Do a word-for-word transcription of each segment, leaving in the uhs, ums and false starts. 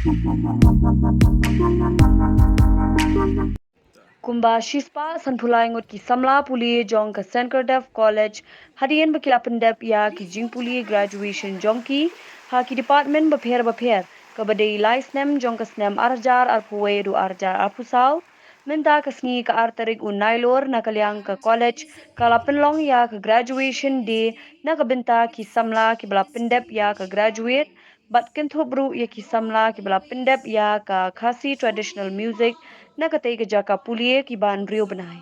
Kumba shispah sanphew lai ngut ki samla pule jong ka Saint Cuthbert College hadien ba ki la pyndep ïa ki jingpule graduation jong ki ha ki department bapher bapher, kaba dei lai snem jong ka snem ar hajar arphew wei haduh ar hajar arphew saw. Mynta ka sngi ka ar tarik u Nailur na ka liang ka college ka la pynlong ïa ka graduation day na ka bynta ki samla kiba la pyndep ïa ka graduate, bad kynthup ruh ïa ki samla kiba la pyndep ïa ka Khasi traditional music na katei ka jaka pule ki ban riew bnai.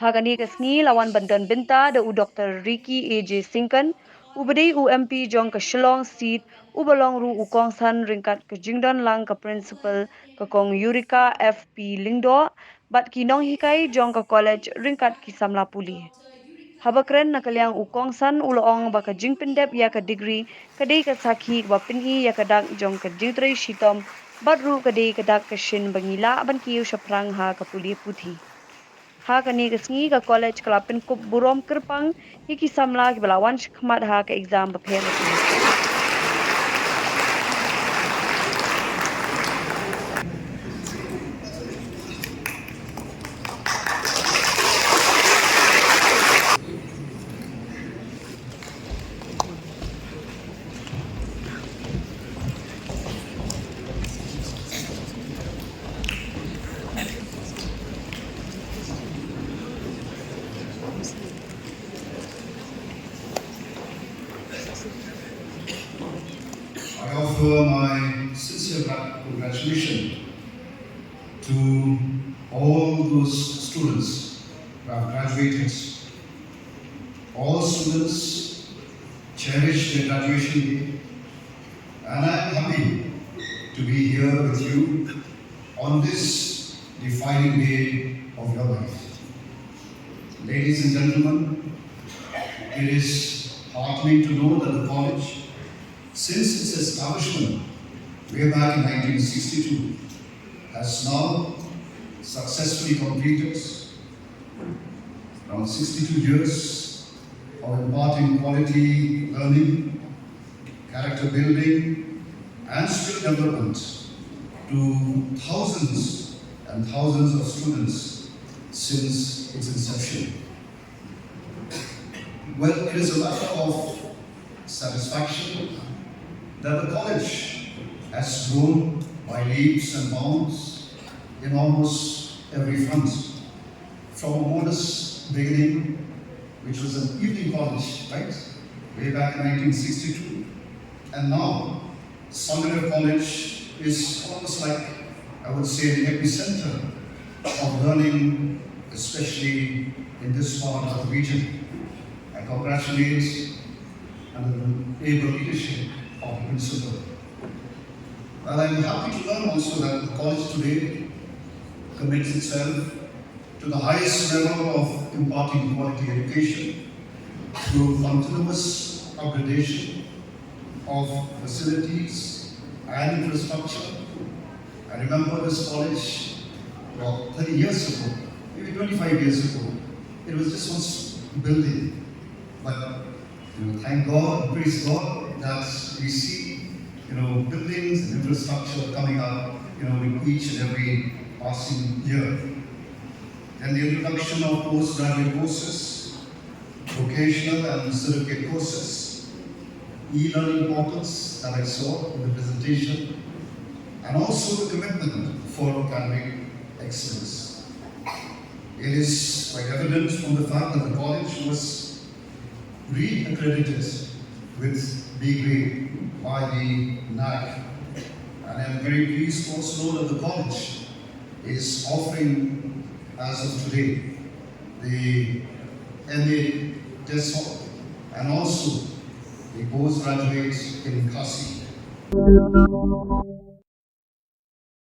Ha kane ka sngi la wan ban don bynta da u Doktor Ricky A J Syngkon, uba dei u M P jong ka Shillong seat, uba long ruh u kongsan ryngkat ka jingdon lang ka principal, ka Kong Eureka F P Lyngdoh, bad ki nonghikai jong ka college ryngkat ki samla pule. Haba kren na ka liang u kongsan u la ong ba ka jingpyndep ïa ka degree ka dei ka sakhi kaba pyni ïa ka dak jong ka jingtrei shitom, bad ruh ka dei ka dak ka shin ba ngi lah ban kiew shaphrang ha ka pule puthi. Ha kane ka sngi ka college ka la pynkup burom kyrpang ïa ki samla kiba la wan shakhmat ha ka exam bapher bapher. I offer my sincere gra- congratulations to all those students who have graduated. All students cherish their graduation day, and I am happy to be here with you on this defining day of your life. Ladies and gentlemen, it is heartening to know that the college, since its establishment way back in nineteen sixty-two, has now successfully completed around sixty-two years of imparting quality learning, character building, and skill development to thousands and thousands of students since its inception. Well, it is a matter of satisfaction that the college has grown by leaps and bounds in almost every front. From a modest beginning, which was an evening college, right, way back in nineteen sixty-two, and now Sangre College is almost like, I would say, the epicenter of learning, especially in this part of the region. I congratulate under the able leadership of the principal. Well, I'm happy to learn also that the college today commits itself to the highest level of imparting quality education through continuous upgradation of facilities and infrastructure. I remember this college about thirty years ago, maybe twenty-five years ago. It was just one s- building. But, you know, thank God, praise God that we see, you know, buildings and infrastructure coming up, you know, with each and every passing year. Then the introduction of postgraduate courses, vocational and certificate courses, e-learning portals that I saw in the presentation, and also the commitment for academic excellence. It is quite evident from the fact that the college was re-accredited with B grade by the NAAC. And I'm very pleased to also know that the college is offering, as of today, the M A desktop and also the postgraduate in Khasi.